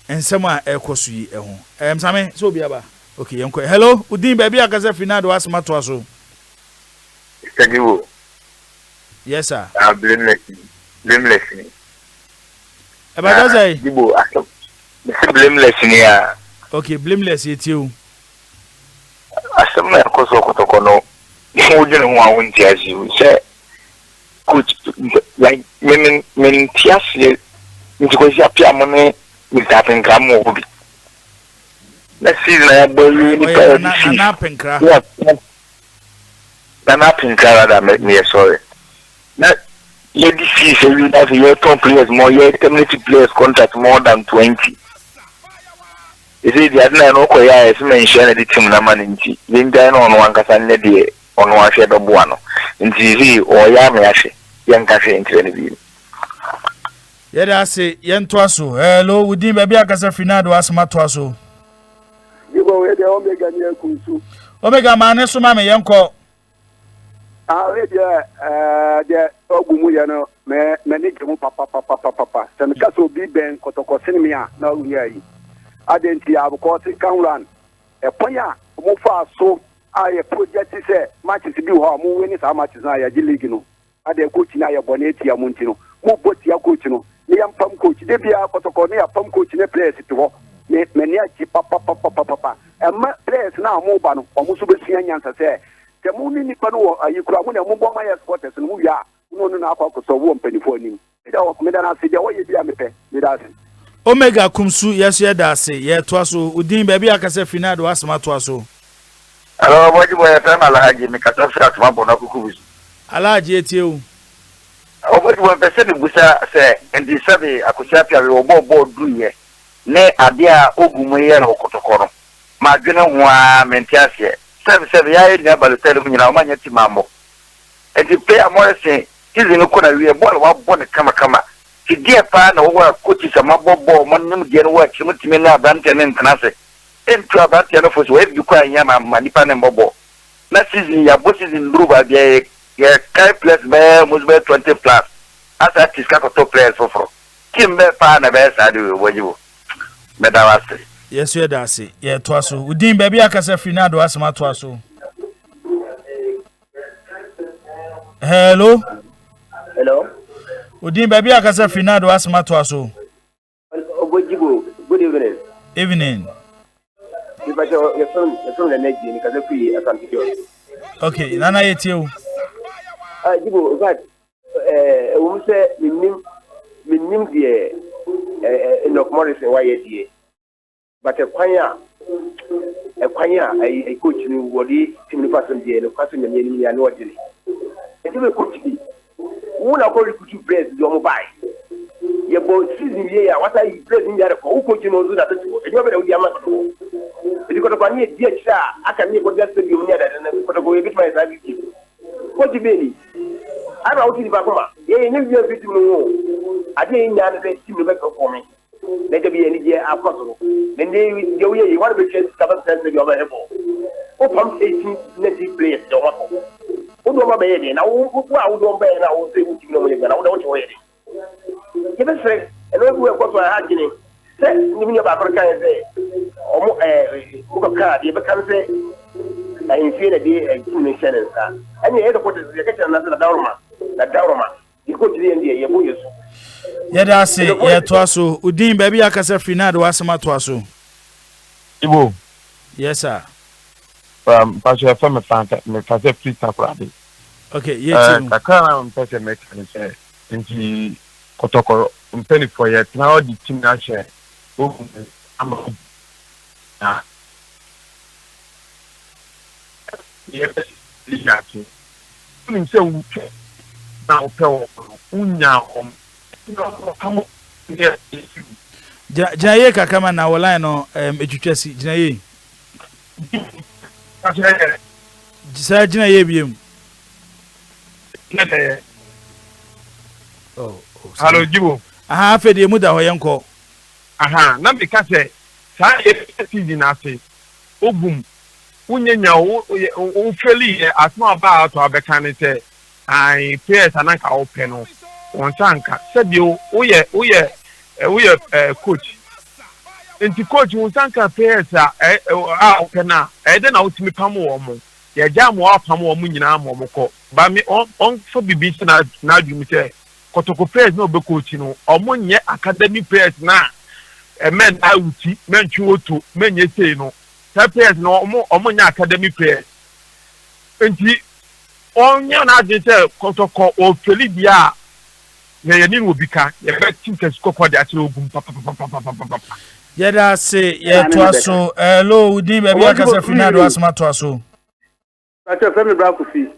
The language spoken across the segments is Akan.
Nsɛm a ɛrekɔ so yi ho. Same sɛ obi aba. Okay, yɛnkɔ. Hello, wo din, baabi a kasa firi na de w'asɛm atoa so. Sadiwo. Yes, sir. Ah, blameless ni. Blameless ni. Ɛbɛtɔ sɛ? Jibo, asɛm. Mese blameless ni a. Okay, blameless, yɛtie o. Asɛm na ɛkɔ so Kɔtɔkɔ no, wodwene ho a wonte ase o. Sɛ coach, like, me me mente aseɛ nti Kwasi Appiah mo ne Mr. Apenkra mo wɔ hɔ bi. Na season a yɛabɔ awie nipa Ɔyɛ yɛde Nana fees. Nana Apenkra. Nana Apenkra rather, me meyɛ sorry. Na yɛde fees awie na afei yɛtɔn players more, yɛ terminate players contract more than 20. Ɛsɛ deɛ ade na ɛno kɔyɛ a yɛsɛ manhyia na de team no ama no, nti yɛngyae na ɔno ankasa nyɛ deɛ ɔno ahwɛ bɛboa no. Nti sɛ ɔyɛ ama yɛahwɛ, yɛnka hwɛ nkyerɛ no bio. Yɛde ase, yɛntoa so. Hello, wo din, baabi a kasa firi na de w'asɛm atoa so. Yibɔ wei deɛ, Omega ni eku nsu. Omega, maa ne so ma me, yɛnkɔ. Ah, wei deɛ, deɛ ɔgu mu yɛ no, mɛ m'ani gye ho papapapapapa. Sɛ meka sɛ obi bɛn Kɔtɔkɔ sene me a, na ɔnyɛ ayi. Ade nti abokɔ second run. Ɛkwan a wɔn fa so a yɛ project sɛ matches bi wɔ hɔ a wɔn win saa matches no a yɛgye league no. Ade coach no ayɛ bɔne atia mu nti no, mo bɔ tia coach no. Ne yɛn pam coach. De bia Kɔtɔkɔ ne yɛ pam coach ne players te hɔ. Ne m'ani agye papapapapapa. Ɛma players na a wɔn ba no, wɔn nso bɛsua nyansa sɛ sɛ mo ne nipa no wɔ ayi kura mo na mo bɔ ma yɛ supporters no mo wia a, mo no na akɔ akɔsɔ wɔ mpanimfoɔ anim. Meda wɔ meda no ase, deɛ wɔyɛ bi a mepɛ, meda ase. Omega Kumsu, yɛso yɛda ase. Yɛtoa so. Wo din, baabi a kasa firi na de w'asɛm atoa so. Hello, Bɔgye bɔ, yɛfrɛ me Alhaji, mekasa firi Atoma bɔ no akoko bi so. Alhaji, etie o. Ɔbɔgye bɔ, mpɛ sɛ mebusa sɛ nti sɛbe Akwasi Appiah wɔbɔɔ bɔɔl duruyɛ ne adeɛ a ɔgu mu yɛ no Kɔtɔkɔ no, madwene ho a mente aseɛ. Sɛbe yɛayɛ nua Balotelli mu nyinaa ɔmanyɛ team ammɔ. Nti player Morrison, season no kɔ na wie, bɔɔl wabɔ no kamakama. Ti deɛ paa na wɔwɔ a coaches a mabɔ bɔɔl mo nim deɛ no wɔ akyiri mo tumi ne aberanteɛ ne ntena ase. Ntu aberanteɛ no fo so wɔyɛ bibi kɔ a ɛnyɛ ma nipa ne mbɔ bɔɔl. Na season yɛabɔ season duru baabi a yɛkae players bɛyɛ almost bɛyɛ 20 plus. Asa ati sika kɔtɔ players foforɔ. Team bɛɛ paa na bɛyɛ saa de wei, wɔgye wo. Mɛda wo ase. Yɛso yɛda ase. Yɛtoa so. Wo din, baabi a kasa firi na de w'asɛm atoa so. Hello. Hello. Wo din, baabi a kasa firi na de w'asɛm atoa so. Obojibo, good evening. Evening. Nipa yɛfrɛ Nana Gye, mekasa firi Asante Jos. Okay, Nana, yɛtie o. Ah, Jibo, in fact, ɛwɔ mu sɛ mennim deɛ Enoch Morrison wayɛ deɛ, but ɛkwan a ɛyi coach no wɔde team no fa so deɛ no kwa so Nyame anim nea ne ɔde ne. Nti bɛ coach bi, wo na kɔ recruit players de ɔmo bae. Yɛbɔ season wie a wasa yi players nyinaa de kɔ, wo coach no nso na bɛto hɔ. Edwuma bɛ na wodi ama Kɔtɔkɔ. Eti Kɔtɔkɔ ne yɛ di akyire a aka ne yɛ kɔda stadium ne adade no, Kɔtɔkɔ yɛ bituma yɛ saa bi. Coach bɛɛ ni. Ana wote nipa koma yɛyɛ nyɛ wia fi team no ho adeɛ yɛ nyaa no sɛ team no bɛ perform na nka bi yɛ anigyeɛ akɔ soro na ndɛ deɛ woyɛ yi wɔn bɛtwa sika bɛsɛ sɛ deɛ ɔbɛhɛ bɔ wopam 18 19 players deɛ ɔma kɔ wode ɔma bɛyɛ deɛ na wo wo a wode ɔma bɛyɛ na wo sɛ wo team no ɔmo yɛ na wode wote hɔ yɛ deɛ yɛbɛsrɛ ɛno bi wɔ ɛkɔ so a ha adwene sɛ ne mi nua baako no kan sɛ ɔmo wokɔka deɛ bɛka no sɛ ahemfie na de team no hyɛ ne nsa ɛne ɛyɛ dɔkɔ yɛka kyerɛ no sɛ nadawroma nadawroma yɛkɔ kyerɛ yɛn deɛ yɛbɔ yɛ so. Yɛda ase. Yɛtoa so. Wo din, baabi a kasa firi na de w'asɛm atoa so. Ibo. Yes, sir. Mpatwa, yɛfrɛ me Frank, mekasa firi Takoradi. Okay, yɛtie mu. Kakra na mpɛ sɛ meka ne sɛ nti Kɔtɔkɔ mpanimfoɔ yɛtena hɔ de team no ahyɛ ogu ama na yɛbɛ league ase. Wonim sɛ wotwa na wopɛ wɔ no wonya wɔn na ɔka mo yɛ esi. Gyina yie kakra ma na wɔ line no etwitwa si. Gyina yie. Saa gyina yie biem. Oh, Hello, Jibo. Aha, afei deɛ mu da hɔ, yɛnkɔ. Aha, na meka sɛ saa yɛ season ase ogum wonyanya wo wo feli yɛ asɛm a ɔbaa ato abɛka ne sɛ ai players ananka wopɛ no wɔn nsa nka sɛbi woyɛ coach. Nti coach wo nsa nka players a a wopɛ no a, ɛyɛ dɛn na wotumi pam wɔn? Yɛagyaa ma wɔapam wɔn nyinaa ma wɔkɔ. But me ɔmfa biribi nhyɛ n'adwene mu sɛ Kotoko players na ɔbɛ coach no, wɔn nyɛ academy players no a mɛnna wo ti, mɛntwe wo to, mɛnyɛ sei no. Saa players no wɔn nyɛ academy players. Nti ɔnyɛ n'adwene sɛ Kotoko ɔfeli deɛ a na yɛne no wɔ bi ka, yɛbɛte ntasu kɔkɔɔ de akyerɛ Ogum papapapapapapa. Yɛda ase, yɛtoa so. Hello, wo din baabi akasa firi na de w'asɛm atoa so. Pakyɛ fɛ me bra Kofi.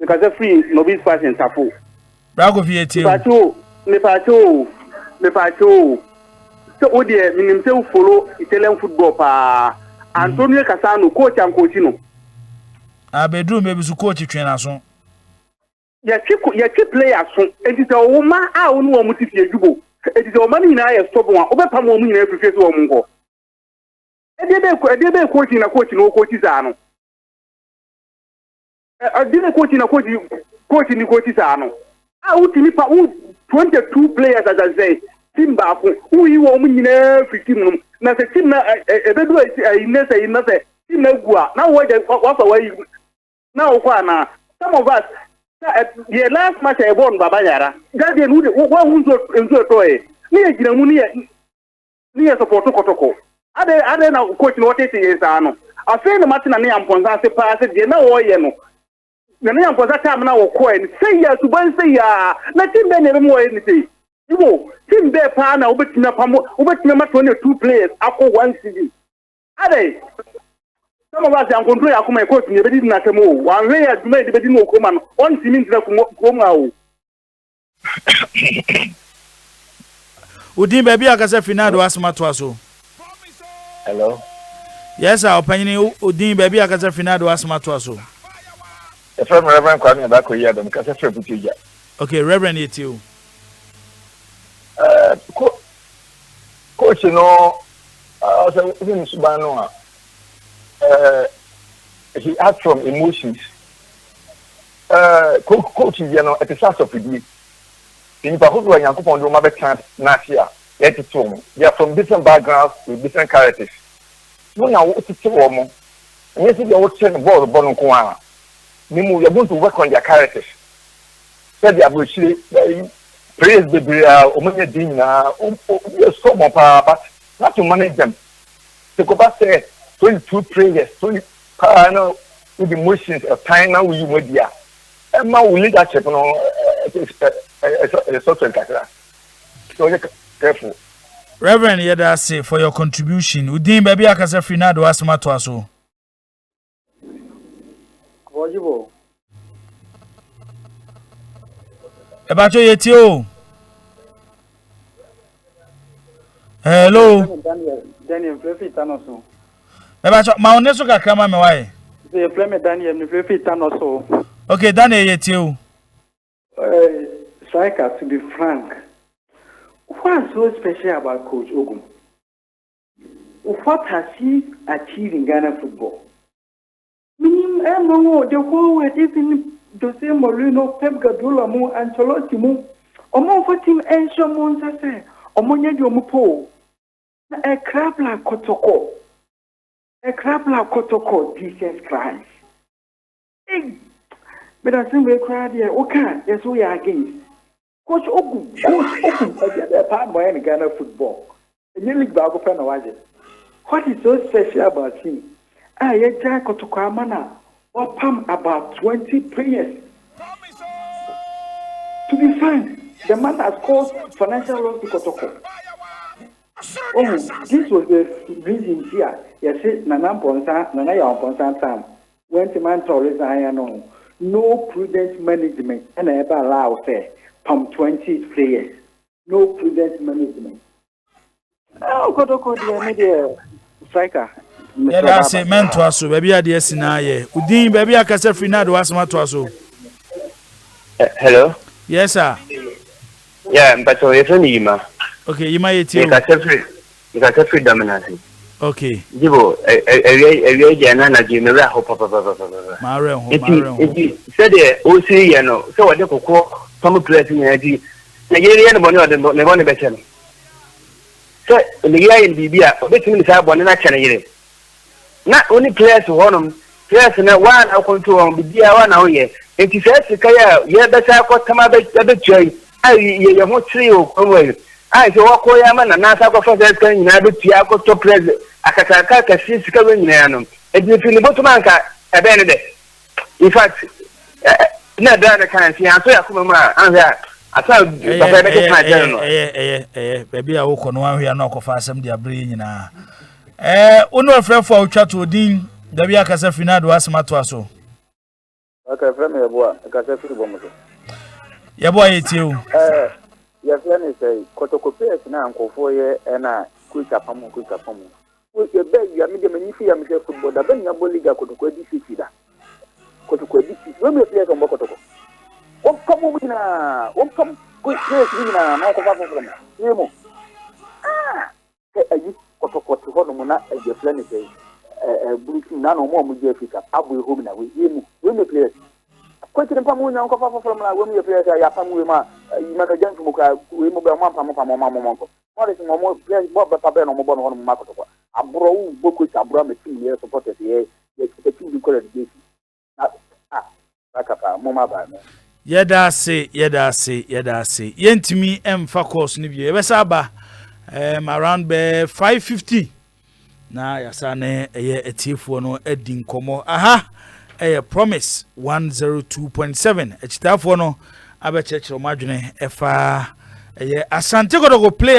Mekasa firi Nobis Fashion Tafo. Bra Kofi yɛtie o. Mepakyɛ o, mepakyɛ o, mepakyɛ o. Sɛ wo deɛ menim sɛ wo follow Italian football paa. Antonio Cassano, coach ankɔɔkyi no. Abɛduru mmerɛ bi so coach twe n'aso. Yɛtwe ko yɛtwe player so enti sɛ wo mma a wo ne wɔn te fie dwubo enti sɛ wo mma no nyinaa yɛ stubborn a wobɛpam wɔn nyinaa afiri fie sɛ wɔn nkɔ. Ɛdeɛ bɛyɛ ɛdeɛ bɛyɛ coaching na coach no ɔcoachi saa no. Ɛdeɛ bɛyɛ coaching na coach coach ni coachi saa no. A wotumi pa wo 22 players asasɛ team baako woyi wɔn nyinaa firi team no mu na sɛ team na ɛbɛdu ayi ne sɛ yi na sɛ team na agu a na wɔagya wafa wayi na wokɔ anaa some of us sɛ yɛ last match a yɛbɔɔ no baba yara that day no wode woahu nsuo nsuo ɛtɔɛ ne yɛ gyina mu ne yɛ ne yɛ support kɔtɔkɔ adɛn adɛn na coach no wɔtete yɛn saa no afei na mate na ne yɛ ase paa sɛ deɛ na wɔyɛ no na ne yɛ mpɔnsa time na wɔkɔɛ no sɛ yɛ suban sɛ yɛ a na team bɛɛ na ɛbɛmu wɔyɛ ne sɛ ibo team bɛɛ paa na wobɛtumi apam wobɛtumi ama 22 players akɔ one season Adɛn? Some of us yɛn control yɛn akoma yɛ coach ni yɛbɛdi n'asɛm o. Wanhwɛ yɛ adwuma yɛde bɛdi no wɔ kurom ano. Ɔntumi ntena kurom ha o. Wo din baabi a kasa firi na de w'asɛm atoa so. Hello. Yes sir, ɔpanyini wo din baabi a kasa firi na de w'asɛm atoa so. Yɛfrɛ me Reverend Kwame Adako Yiadom, mekasa firi Aputuagya. Okay, Reverend yɛtie o. Uh, Coach no sɛ wohu ne suban no a, he acts from emotions. Coach deɛ no ɛte sɛ asɔfodie. Nnipa ahodoɔ a Nyankopɔn de wɔn abɛtena n'ase a yɛtete wɔn. They are from different backgrounds with different characters. Wo na wotete wɔn. Ɛnyɛ sɛ deɛ wokyerɛ no bɔɔl bɔ no nko ara. Ne mu, you are going to work on their characters. Sɛdeɛ aburokyire players bebree a wɔn nyɛ den nyinaa yɛ stubborn paa but not to manage them. Sɛ kɔba sɛ 22 players 20 paa na wode motions ɛtan na woyi wɔn adi a ɛma wo leadership no ɛsɔ sɔre kakra. So ɔyɛ careful. Reverend yɛda ase for your contribution. Wo din baabi akasa firi na de w'asɛm atoa so. Ɛbàtò yɛ tie o. Hello. Daniel mfrɛ Tano so. Ɛbàtò ma wo ne so kakra ma me wae. Sɛ yɛfrɛ me Daniel mefrɛ Tano so. Okay Daniel yɛ tie o. Striker, to be frank, what's so special about Coach Ogum? What has he achieved in Ghana football? Menim ɛno o, the whole world, even Jose Mourinho, Pep Guardiola mu, Ancelotti mu, ɔmo nfa team ɛnhyɛ ɔmo nsa sɛ ɔmo nyɛ deɛ ɔmo pɛ o. Na a club like Kotoko, a club like Kotoko, Jesus Christ. Hey, but I think we koraa deɛ woka yɛ so yɛ against. Coach Ogum, Coach Ogum, ɛdeɛ bɛɛ paa na ɔyɛ ne Ghana football. Ɛnyɛ league baako pɛ na wagye. What is so special about him? A yɛgya Kotoko ama na wapam about 20 players. To be frank, the man has caused financial loss to Kotoko. Oh, this was the reason here. Yɛse Nana Mponsa, Nana Yaw Mponsa time. Went man to resign no. No prudent management and ever allow sɛ pam 20 players. No prudent management. Oh, Kotoko deɛ me deɛ striker. Yɛda ase mɛntoa so baabi a deɛ si na ayɛ. Wo din baabi a kasa firi na de w'asɛm atoa so. Hello. Yes sir. Yeah, mpatɔ yɛfrɛ me Yima. Okay, Yima yɛ tie o. Mekasa firi Dominase. Okay. Jibo, awia awia deɛ na anadwo me werɛ aho papapapapa. Maa werɛ ho, maa werɛ ho. Nti sɛdeɛ ɔsi yɛ no sɛ wɔde kɔkɔɔ pam players nyinaa ti na yere yɛ no bɔne ɔde ne bɔne bɛkyɛ no. Sɛ ne yere ayɛ no biribi a, ɔbɛtumi de saa bɔne no akyɛ ne yere. Na wo ne players wɔ hɔnom, players no woa na wo control wɔn, biribiara woa na woyɛ. Enti saa sika yi a yɛbɛsan akɔtam abɛtua yi, a yɛ yɛn ho kyere wɔ kurom ha yi, a sɛ wɔkɔ yi ama Nana asan akɔfa saa sika no nyinaa abɛtua akɔtɔ players akakraka akɛseɛ sika wei nyinaa no, enti mefiri ne bɔtɔm a anka ɛbɛyɛ ne dɛ. In fact, na ɛda ne kan sɛ yɛantɔ yɛn akoma mu a, anhwɛ a asa papa yɛbɛkeka akyerɛ no. Ɛyɛ ɛyɛ ɛyɛ baabi a wokɔ no anhwɛ a na ɔkɔfa asɛm de abere yɛ nyinaa. Ɛɛ wo ne ɔfrɛfo a wotwa to odin dabi akasa firi no ade w'asɛm atoa so. Okay, frɛ me Yɛboa, ɛkasa firi bɔ mo so. Yɛboa, yɛtie o. Ɛɛ yɛfrɛ ne sɛ Kɔtɔkɔ players na nkɔfoɔ yɛ ɛna coach apam, coach apam. Yɛbɛ wia me deɛ m'ani fi yɛ mehwɛ football da bɛ nya bɔ league a Kɔtɔkɔ adi six da. Kɔtɔkɔ adi six. Wɔn mu yɛ players wɔn bɔ Kɔtɔkɔ. Wɔn pam wɔn nyinaa, wɔn pam players ni nyinaa na wɔn kɔfa foforɔ mu. Yɛ mu. Ah! Sɛ ayi Kɔtɔkɔ te hɔ nom na yɛfrɛ ne sɛ ɛɛ blue team na na wɔn a wɔn gye Africa abɔ ehom na wei yɛ mu. Wɔn mu yɛ players. Coach ne mpam wɔn nyinaa nkɔfa foforɔ mu na wɔn mu yɛ players a yɛapam wei mu a yi ma no gya ntum kora wei mu bɛ wɔn ampam pam wɔn a wɔn nkɔ. Wɔn de sɛ wɔn players bɔ bɛpa bɛn na wɔn bɔ no hɔ nom ma Kɔtɔkɔ. Aborɔ wo bɔ coach aborɔ ama team yɛ supporters yɛ yɛ team bi kɔ relegation. Na ah baka mo ma ba no. Yɛda ase, yɛda ase, yɛda ase. Yɛntumi mfa course no bio, yɛbɛsa aba around bɛɛ 5:50 na yɛasa ne ɛyɛ atiefoɔ no adi nkɔmmɔ. Aha ɛyɛ Promise 102.7. Akyitaafoɔ no abɛkyerɛkyerɛ ɔmo adwene ɛfa ɛyɛ Asante Kɔtɔkɔ player.